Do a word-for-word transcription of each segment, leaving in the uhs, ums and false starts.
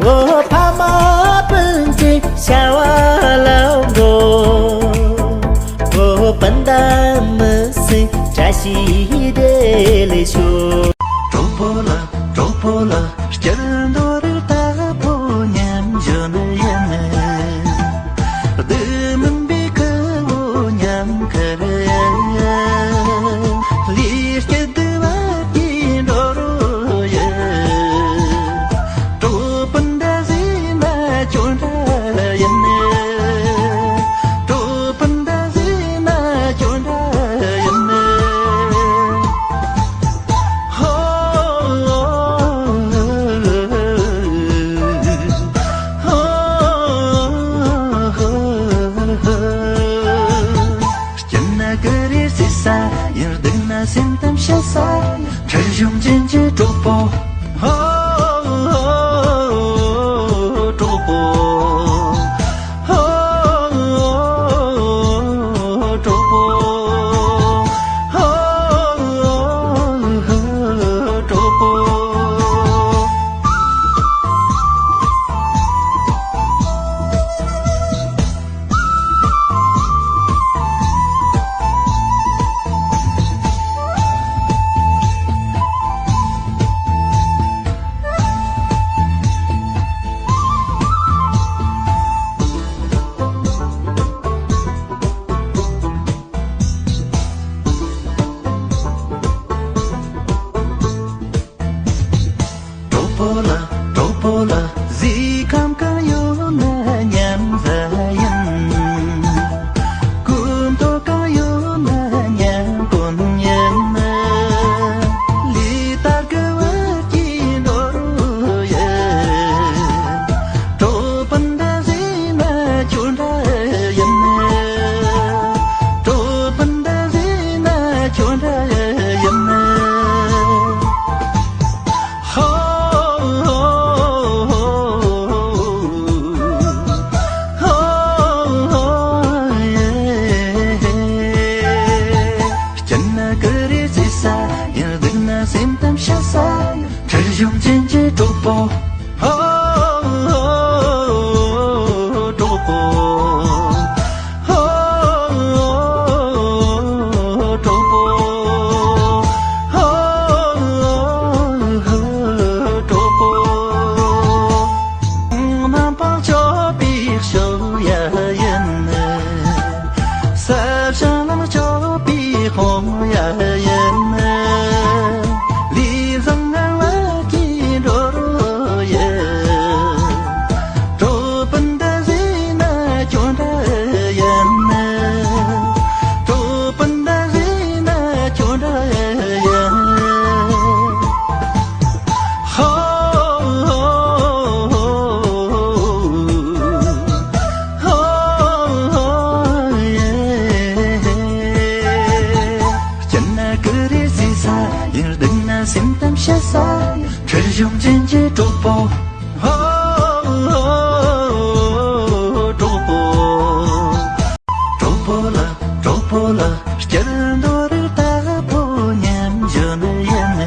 ཨོ་ཕ་མ་སྤུན་མཆེད་བྱ་བ་ལ་འགྲོ། ཨོ་སྤུན་ཟླ་མི་སེར་བཀྲ་ཤིས་བདེ་ལེགས་ཤོག་གྲོགས་པོ་ལ་གྲོགས་པོ་ལ་སྐྱིད་འདོད་རེ་ལྟ་བུ་མཉམ་བཞིན་ཡིན། སྡུག་མིན་པའི་ཁུ་བོ་མཉམ་ཁར་ཡ། ལས་སྐྱིད་སྡུག་བར་གྱི་འགྲོ་རོགས་ཡ། གྲོགས་སྤུན་ཟླ་ཟེར་ན་ཁྱོད་འདྲ་ཡིན། གྲོགས་སྤུན་ཟླ་ཟེར་ན་ཁྱོད་འདྲ་ཡིན། ཧོ། སྐྱིད་ན་ཀུ་རེ་སེ་ས་ཡིན། སྡུག་ན་སེམས་གཏམ་བཤད་ས་ཡིན། ཁྲེལ་གཞུང་ཅན་གྱི་གྲོགས་པོ། ཧོ། གྲོགས་པོ། ཧོ། གྲོགས་པོ། ཧོ། གྲོགས་པོ། གྲོགས་པོ་ལ་གྲོགས་པོ་ལ་གཟིགས་ཁམས་གང་ཡོད་ན་མཉམ་ཟ་ཡིན། སྐུ་མདོག་གང་ཡོད་ན་མཉམ་གོན་ཡིན། ལས་ལྟར་དགའ་བར་གྱིས་འགྲོ་རོགས་ཡ། གྲོགས་སྤུན་ཟླ་ཟེར་ན་ཁྱོད་འདྲ་ཡིན། གྲོགས་སྤུན་ཟླ་ཟེར་ན་ཁྱོད་འདྲ་ཡིན། ཧོ། ཧོ། སྐྱིད་ན་ཀུ་རེ་རྩེ་ས་ཡིན། སྡུག་ན་སེམས་གཏམ་བཤད་ས་ཡིན། ཁྲེལ་གཞུང་ཅན་གྱི་གྲོགས་པོ། ཧོ། གྲོགས་པོ། ཧོ། གྲོགས་པོ། ཧོ། གྲོགས་པོ། རྣམ་པར་དཔྱོད་པའི་ཤོ་ཡ་ཡིན། ས་ཞིང་ལམ་དཔྱོད་པའི་ཧོང་ཡ་ཡིན། ལས་བཟང་ངན་ལ་གྱིས་འགྲོ་རོགས་ཡ། གྲོགས་སྤུན་ཟླ་ཟེར་ན་ཁྱོད་འདྲ་ཡིན། གྲོགས་སྤུན་ཟླ་ཟེར་ན་ཁྱོད་འདྲ་ཡིན། ཧོ། ཧོ། སྐྱིད་ན་ཀུ་རེ་རྩེ་ས་ཡིན། སྡུག་ན་སེམས་གཏམ་བཤད་ས་ཡིན། ཁྲེལ་གཞུང་ཅན་གྱི་གྲོགས་པོ། ཧོ། གྲོགས་པོ། གྲོགས་པོ་ལ་གྲོགས་པོ་ལ་སྐྱིད་འདོད་རེ་ལྟ་བུ་མཉམ་བཞིན་ཡིན།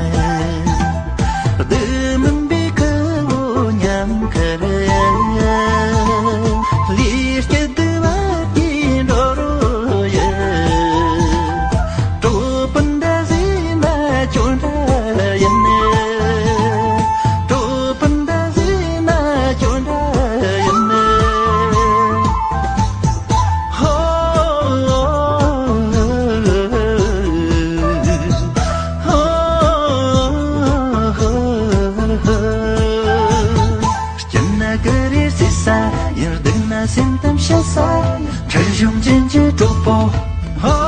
སྡུག་མིན་པའི་ཁུ་བོ་མཉམ་ཁར་ཡ། ལས་སྐྱིད་སྡུག་བར་གྱིས་འགྲོ་རོགས་ཡ། གྲོགས་སྤུན་ཟླ་ཟེར་ན་ཁྱོད་འདྲ་ཡིན། གྲོགས་སྤུན་ཟླ་ཟེར་ན་ཁྱོད་འདྲ་ཡིན། ཧོ། ཧོ། སྐྱིད་ན་ཀུ་རེ་རྩེ་ས་ཡིན། སྡུག་ན་སེམས་གཏམ་བཤད་ས་ཡིན། ཁྲེལ་གཞུང་ཅན་གྱི་གྲོགས་པོ། ཧོ།